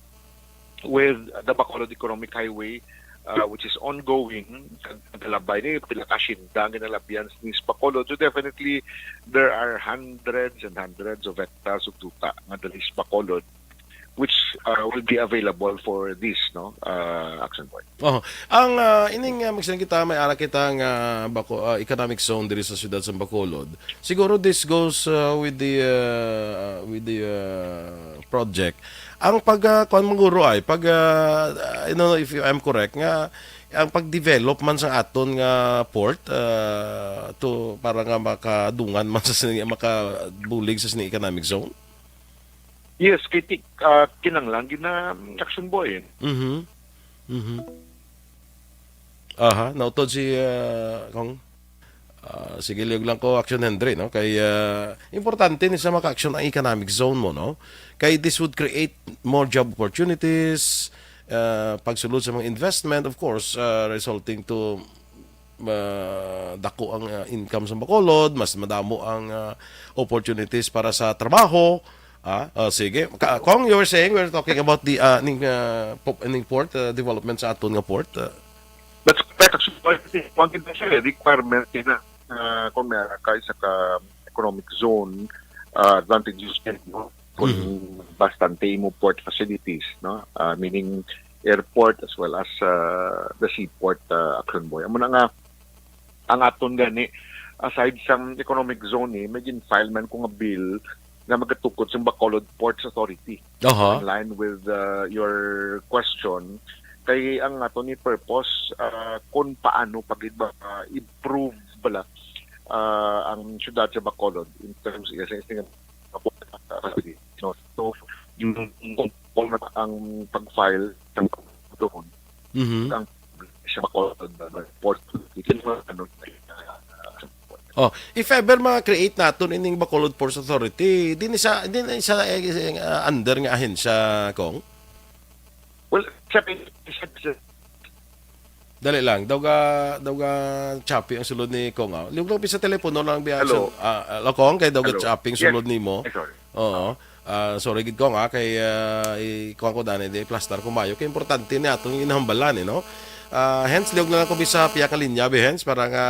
with the Bacolod Economic Highway, uh, which is ongoing, kag nagalabay ni pila ka hacienda ang ginalabyan ni sa Bacolod. So definitely, there are hundreds and hundreds of hectares of tuta nga dali sa Bacolod, which, uh, will be available for this, no, uh, Action Boy. Oh, ang, ah, ining, ah, magsiling kita, may ara kita nga Baco-, ah, economic zone diri sa siyudad sa Bacolod. Siguro this goes, ah, with the, ah, with the, ah, project. Ang pag, ah, kuwan, manguro ay, pag, ah, I don't know if I'm correct, nga ang pag-develop man sa aton nga port, ah, to, para nga makadungan man sa sini, makabulig sa sini economic zone? Yes, kay ti-, ah, kinanglan gid na, mm, Action Boy. Mhm. Mhm. Aha, nautod si, ah, Kong. Ah, sige, liyog lang ko, Action Henry, no? Kay, ah, importante ni sa maka-action ang economic zone mo, no? Kay this would create more job opportunities, ah, pagsulod sa mga investment, of course, ah, resulting to, ah, dako ang, ah, income sa Bacolod, mas madamo ang, ah, opportunities para sa trabaho. Ah, oh, sige. Ka-, Kong, you were saying, we're talking about the, ah, ning, ah, po-, ning port, ah, development sa aton nga port, ah. That's correct. Actually, one thing, one thing na siya, eh, requirement niya na, ah, kung may ka isa ka economic zone, ah, advantageous yan, no? Kung Mhm. bastante mo port facilities, no? Ah, meaning airport as well as, ah, the seaport, ah, Action Boy. Amo na nga, ang aton gani, aside sa economic zone, eh, may gin-file man ko nga bill nga magatungkod sa Bacolod Ports Authority. Aha. In line with uh, your question, kay ang ato ni purpose uh, kung paano pa gid ba uh, improve bala uh, ang syudad sa Bacolod in terms of sa isang no? So, yung ang pag-file ng doon, Mhm. ang sa Bacolod uh, Port, ito yung mga ano, uh, Oh, if ever ma-create naton ining Bacolod Ports Authority, din isa din isa eh, uh, under nga ahensya, Kong? Well, sabi, sabi, Dali lang, daw ga daw ga choppy ang sulod ni Kong. Ah. Liwag lang sa telepono lang biya. Hello. Ah, hello, Kong, kay daw ga Hello. Choppy ang Yes. Sulod nimo. Ay, sorry. Oo. Ah, sorry gid, Kong, ah, kay uh, ikuha ko dani di plastar ko mayo kay importante ni atong inahambalan eh, no? Ah, hence liog na lang ko bisa piya ka linya bi hence para nga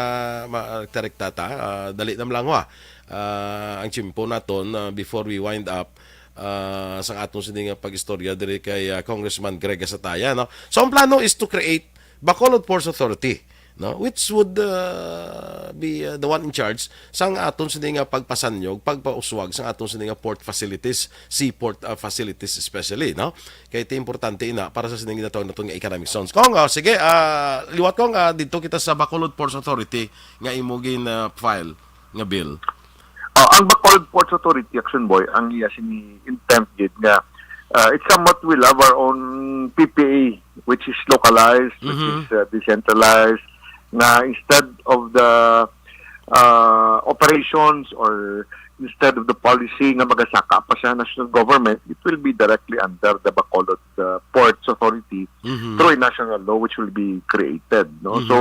ma- direkta ta. Ah, dali na lang ha. Ah, ang tiyempo naton ah, before we wind up ah, sa atong sini nga pag-istorya diri kay ah, Congressman Greg Asataya, no? So ang plano is to create Bacolod Ports Authority, no? Which would ah, be ah, the one in charge sang aton sini nga pagpasanyog, pagpauswag sang aton sini nga port facilities, seaport ah, facilities especially, no? Kay ti importante ina para sa sini nga ginatawag naton nga economic zones. Kong, ah, sige, ah, liwat, Kong, ah, didto kita sa Bacolod Ports Authority nga imo gin ah, file nga bill. Oh, ang Bacolod Ports Authority, Action Boy, ang iya sini intent gid nga uh, it's somewhat we have our own P P A, which is localized, which Mhm. is uh, decentralized, nga instead of the uh, operations or instead of the policy nga magasaka pa sa national government, it will be directly under the Bacolod uh, Ports Authority Mhm. through a national law which will be created, no? Mhm. So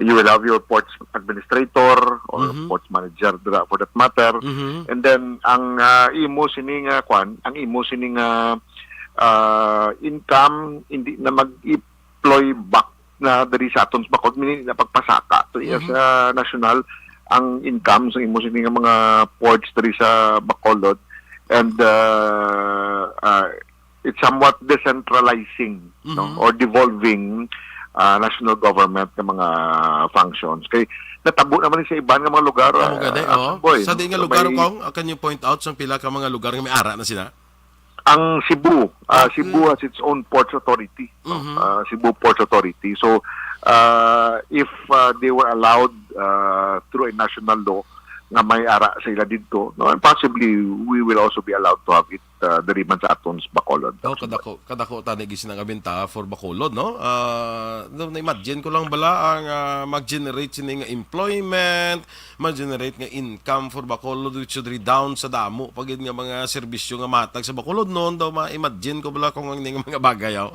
you will have your ports administrator or Mhm. ports manager dira for that matter. Mhm. And then ang uh, imo sini nga kwan, ang imo sini nga uh, income hindi na mag-employ back na diri sa aton sa Bacolod, meaning na pagpasaka to iya Mhm. sa national ang income sa imo sini nga mga ports diri sa Bacolod, and uh, uh, it's somewhat decentralizing, no, Mhm. or devolving uh, national government nga mga functions. Kay natabo naman ni sa iban nga mga lugar. Amo uh, gani, Action oh. Boy, Sa no? di nga So, lugar, may- Kong, uh, can you point out sang pila ka mga lugar nga may ara na sila? Ang Cebu, uh, Okay. Cebu has its own ports authority, no? Mhm. Uh, Cebu Ports Authority. So, uh, if uh, they were allowed uh, through a national law nga may ara sa ila didto, no, and possibly we will also be allowed to have it uh, diri man sa aton sa Bacolod. Oh, kadako, kadako tani gid sina nga bentaha for Bacolod, no? Ah, no, na-imagine ko lang bala ang ah, mag-generate sini nga employment, mag-generate nga income for Bacolod, which should redound sa damo pa gid nga mga serbisyo nga matag sa Bacolod noon daw ma-imagine ko bala kung ang ning mga bagay, oh.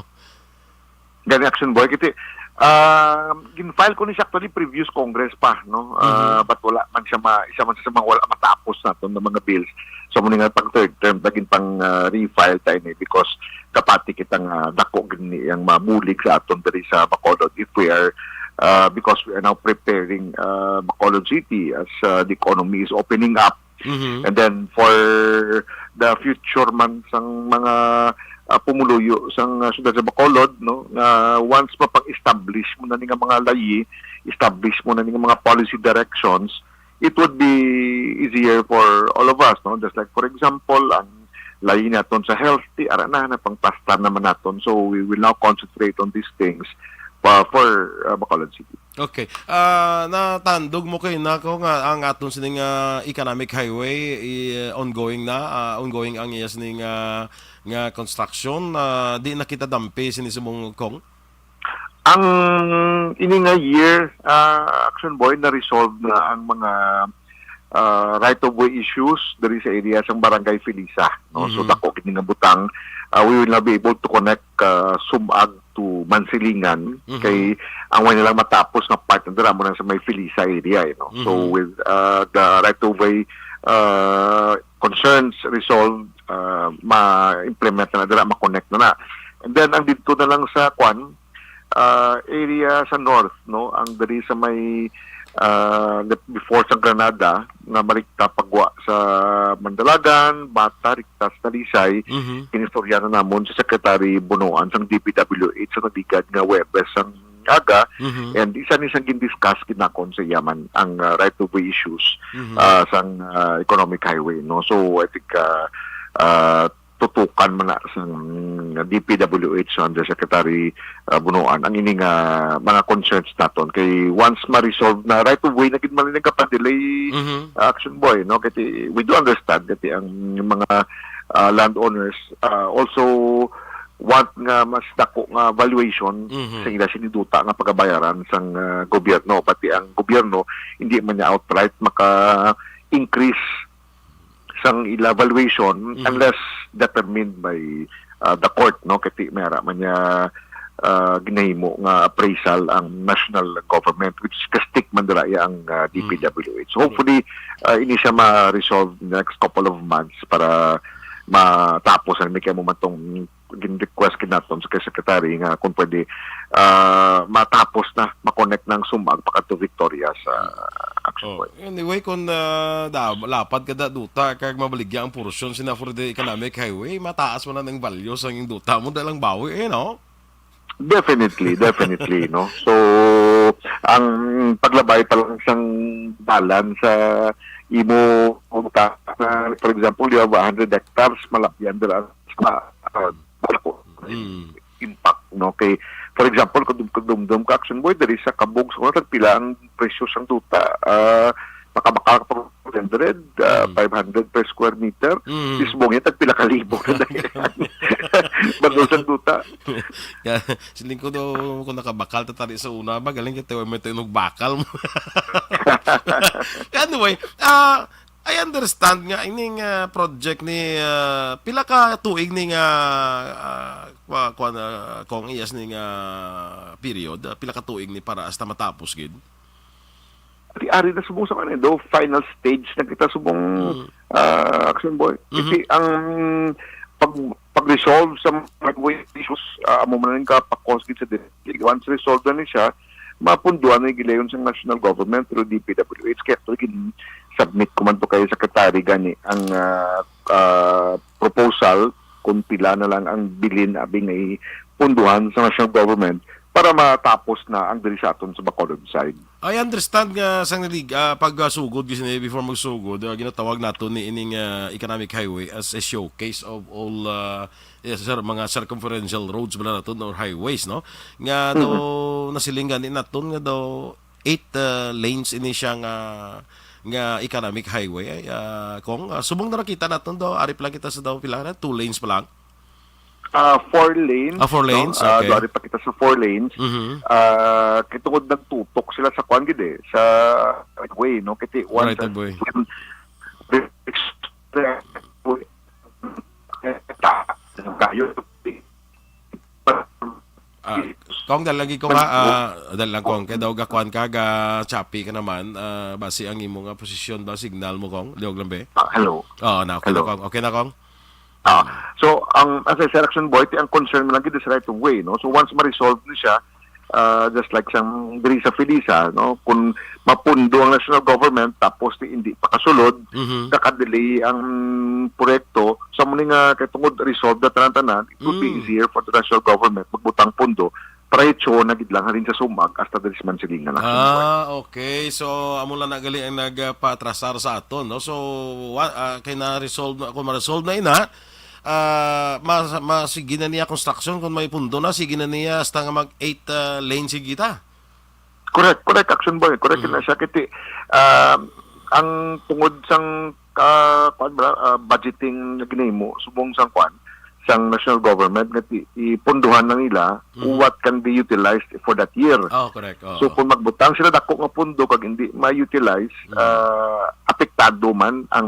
Gani, Action Boy, kasi uh, gin-file ko ni siya actually previous Congress pa, no? Uh, Mhm. But wala man siya ma isa man sa mga wala matapos naton nga mga bills. So muna nga pang third term, naging pang uh, refile tayo ni because kapati kita nga dako gini ang mabulig sa aton diri sa Bacolod if we are uh, because we are now preparing uh, Bacolod City as uh, the economy is opening up. Mhm. And then for the future man sang mga uh, pumuluyo sang uh, siyudad sa Bacolod, no, nga once mapang-establish mo na ni nga mga layi, establish mo na ni nga mga policy directions, it would be easier for all of us, no? Just like for example, ang layi naton sa health, ti ara na napangpastar naman naton. So we will now concentrate on these things pa for uh, Bacolod City. Okay. Ah, natandog mo kay na ko nga ang aton sining ah, economic highway i, ongoing na, ah, ongoing ang iya sining ah, nga construction. Ah, di na kita dampi sini subong, Kong. Ang ini nga year, ah, Action Boy, na-resolve na ang mga ah, right-of-way issues diri sa area sang Barangay Felisa, no? So Mhm. dako gid nga butang. Ah, we will not be able to connect ah, Sumag to Mansilingan Mhm. kay ang way nilang matapos nga part na dira mo na sa may Felisa area, eh, no? So Mhm. with ah, the right-of-way ah, concerns resolved, ah, ma-implement na dira, ma-connect na na. And then ang didto na lang sa kwan, ah, area sa north, no, ang diri sa may ah, before sa Granada nga marikta pagwa sa Mandalagan, Bata, rikta sa Talisay, Mhm. kinistorya na namon si Secretary Bunuan sang D P W H sa nagligad nga Webes sang aga, Mhm. and isa ni sang gin-discuss kinakon sa iya man ang, ah, right of way issues, Mhm. ah, sang, ah, economic highway, no? So, I think, ah, ah, tutukan man na sang D P W H Undersecretary, ah, Bunuan ang ini nga mga concerns naton. Kay once ma-resolve na, right of way na gid man ni nagapa-delay, Mhm. ah, Action Boy, no? Kay we do understand kay ang mga, ah, landowners, ah, also want nga mas dako nga valuation Mhm. sa ila sini duta nga pagabayaran sang, ah, gobyerno. Pati ang gobyerno hindi man niya outright maka-increase sang ila valuation Mhm. unless determined by, ah, the court, no? Kay may ara man niya, ah, ginahimo nga appraisal ang national government, which ka-stick man dira iya ang, ah, D P W H. So, hopefully, ah, ini siya ma-resolve in the next couple of months para matapos ang may kamo man tong gin-request gid naton sa kay secretary nga kung pwede, ah, matapos na, ma-connect na ang Sumag pakadto Victoria sa Action Oh, Point. Anyway, kung, ah, da-, lapad ka da duta kag mabaligya ang porsyon sina for the economic highway, mataas man ang value sa iyong duta mo, dalang bawi, eh, no? Definitely, definitely, no? So, ang paglabay pa lang sang dalan sa imo, kung ta-, for example, you have a hundred hectares, malapyan dira sa, ah, Mm. impact, no? Kay, for example, kung dum-, kung dumdum ka, Action Boy, diri sa Kabog, sa una, tagpila ang presyo sang duta? Ah, makabakal ka pa hundred, ah, Mm. five hundred per square meter. Mm. Mismo niya, tagpila ka libo na dahil. Bundle sang duta. Kaya, siling ko daw, kung nakabakal ta tari sa una, ba, galing kita, may tinog bakal mo. Anyway, ah, I understand nga ining, ah, project ni, ah, pila ka tuig ni nga, ah, kwa-, kwa-, ah, kung iyas ni nga period, ah, pila ka tuig ni para hasta matapos gid? Di ari na subong sa ano, do final stage na kita subong, Mm. ah, Action Boy. Mhm. Kasi ang pag, pag-resolve sa mga issues, ah, amo man ang kapakos gid sa district. Once resolved na ni siya, mapunduan na gilayon sa national government through D P W H. Kaya ito gin-submit ko man to kay Secretary gani ang, ah, ah, proposal kung pila na lang ang bilin abi nga ipunduhan sa national government para matapos na ang diri sa aton sa Bacolod side. I understand nga sang nalig, ah, pag, ah, sugod, gis-, before magsugod, ah, ginatawag nato ni ining, ah, economic highway as a showcase of all, ah, yes, sir, mga circumferential roads bala naton or highways, no? Nga daw Mm. nasiling gani naton nga daw eight, ah, lanes ini siya nga, nga economic highway. Ay, ah, kung, ah, subong na nakita naton daw, ari pa lang kita sa daw pila na, two lanes pa lang. Ah, four lanes, Ah, four no? lanes, Ah, okay. Dari pa kita sa four lanes. Mhm. Ah, kay tungod nagtutok sila sa kwan gid eh, sa right of way, no? Kay ti-, one Right sa of way. Kayo. Ah, Kong, dali lagi ko nga, ah, dali lang, Kong. Kaya daw gakwan ka, ga choppy ka naman. Ah, basi ang imo nga posisyon ba, signal mo, Kong? Liog lang, be? Ah, hello. Oo, na, okay na, Hello. Kong. Okay na, Kong? Ah, so, ang, as I said, Action Boy, ang concern mo lang gid is right of way, no? So, once ma-resolve ni siya, ah, just like sang diri sa Felisa, no? Kung mapundo ang national government, tapos di, hindi pa kasulod, Mhm. kakadelay ang proyekto, sa muli nga, kay tungod resolve na tanan-tanan, it would be Mm. easier for the national government magbutang pundo, parecho na gid lang halin sa Sumag hasta diri sa Mansilingan, Action Boy. Ah, okay. So, amo lang na gali ang nagpatrasar sa aton, no? So, wa-, ah, kay na-resolve na, kung ma-resolve na ina, ah, ma-, ma-, sige na niya construction kung may pundo na, sige na niya hasta nga mag eight, ah, lane sige ta. Correct, correct, Action Boy. Correct Mhm. na siya. Kiti, ah, ang tungod sang, ah, kuwan ba, ah, budgeting na ginahimo, subong sang kuwan, sang national government, nga ti-, ipunduhan lang nila Mhm. what can be utilized for that year. Oh, correct. Oo. So, kung magbutang sila dako nga pundo kag hindi ma-utilize, Mhm. ah, apektado man ang,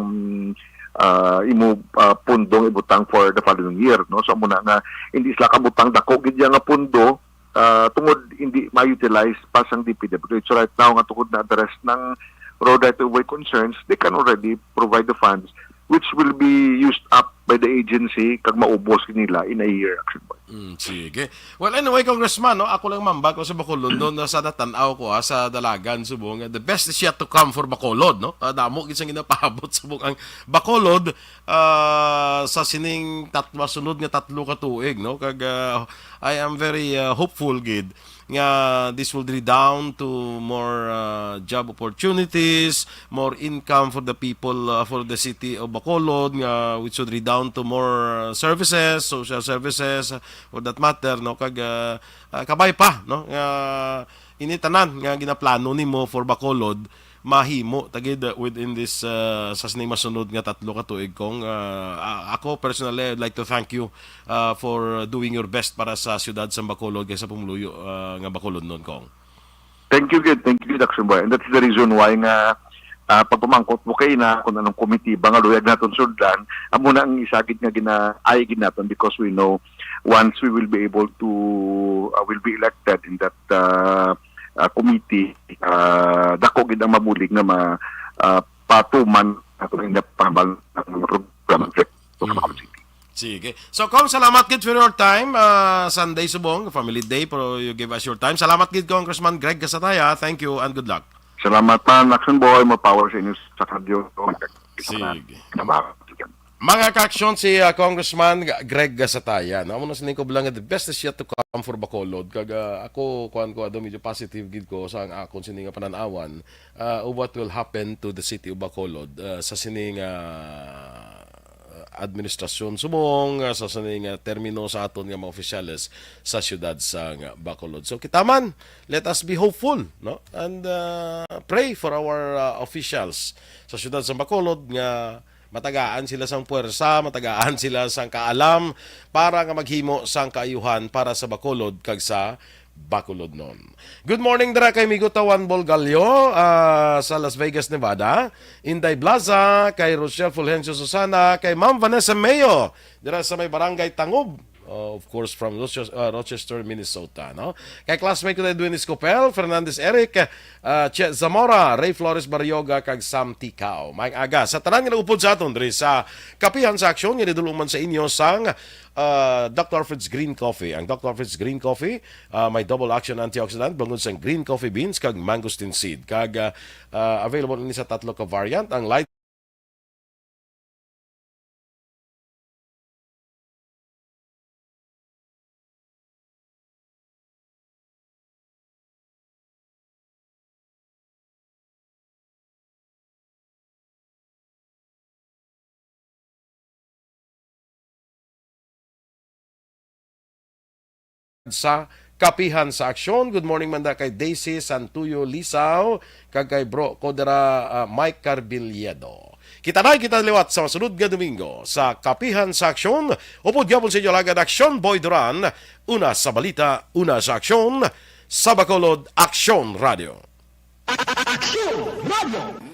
ah, imo, ah, pundong ibutang for the following year, no? So, amo na nga, hindi sila kabutang dako gid ya nga pundo, ah, tungod hindi ma-utilize pa sang D P W H. So, right now, nga tungod na address ng road right of way concerns, they can already provide the funds which will be used up by the agency kag maubos nila in a year, Action Boy. Mm, sige. Well, anyway, Congressman, no, ako lang mambag ko sa Bacolod, no, na sa natan-aw ko, ah, sa Dalagan, subong, the best is yet to come for Bacolod, no? Ah, damo gid sang ginapaabot subong ang Bacolod, ah, sa sining tat-, masunod nga tatlo ka tuig, no? Kag, ah, I am very, ah, hopeful gid nga this will redound to more, uh, job opportunities, more income for the people, uh, for the city of Bacolod, nga which would redound to more, uh, services, social services, uh, for that matter, no? Kag, uh, uh, kabay pa, no? Nga ini tanan nga ginaplano nimo for Bacolod, mahimo ta gid within this, uh, sa sining masunod nga tatlo ka tuig, Cong. Uh, a-, ako personally, I'd like to thank you, uh, for doing your best para sa siyudad sa Bacolod kag sa pumuluyo, uh, nga Bacolodnon, Cong. Thank you gid, thank you gid, Action Boy. And that's the reason why nga, ah, pagpamangkot mo kay na kung anong committee ba nga luyag naton sudlan, amo na ang isa gid nga ginaay gid naton, because we know once we will be able to, uh, will be elected in that, uh, uh, committee, uh, dako gid ang mabulig nga ma-, uh, patuman nato in the pambal ng mga program sa mga city. Sige. So, Cong, salamat gid for your time. Uh, Sunday subong, family day, pero you give us your time. Salamat gid, Congressman Greg Gasataya. Thank you and good luck. Salamat man, Action Boy. More power sa inyo sa kadyo. Sige. Mga kaaksyon, si, uh, Congressman Greg Gasataya, no? Amo na sining ko lang, the best is yet to come for Bacolod. Kag, uh, ako, kuan ko, ado, medyo positive gid ko sa ang akon sini nga pananawan, uh, of what will happen to the city of Bacolod, uh, sa sining, uh, administrasyon subong, uh, sa sining, uh, termino sa aton nga mga opisyales sa siyudad sa nga Bacolod. So, kita man, let us be hopeful, no? And, uh, pray for our, uh, officials sa siyudad sa Bacolod nga matagaan sila sang puwersa, matagaan sila sang kaalam para nga maghimo sang kaayuhan para sa Bacolod kag sa Bacolodnon. Good morning dira kay Migo Tawan Bolgallo, ah, sa Las Vegas, Nevada. Inday Blaza, kay Rochelle Fulgencio Susana, kay Ma'am Vanessa Mayo, dira sa may Barangay Tangob. Uh, of course, from Rochester, uh, Rochester, Minnesota, no? Kay classmate ko na Edwin Escopel, Fernandez Eric, uh, Che Zamora, Ray Flores Barrioga, kag Sam Ticao. Maayong aga sa tanan nga nag-upod sa aton diri sa Kapihan sa Aksyon, nga nidul-ong man sa inyo sang, uh, Doctor Fritz Green Coffee. Ang Doctor Fritz Green Coffee, uh, may double action antioxidant, bangod sang green coffee beans kag mangosteen seed. Kag, uh, uh, available ini sa tatlo ka variant, ang light sa Kapihan sa Aksyon. Good morning man da kay Daisy Santuyo Lisaw, kag kay Bro Kodera, ah, Mike Carbiliedo. Kita na kita liwat sa masunod nga Domingo sa Kapihan sa Aksyon. Upod gyapon sa inyo alagad Aksyon Boy Duran. Una sa balita, una sa aksyon, sa Bacolod, Aksyon Radio. Aksyon Radio.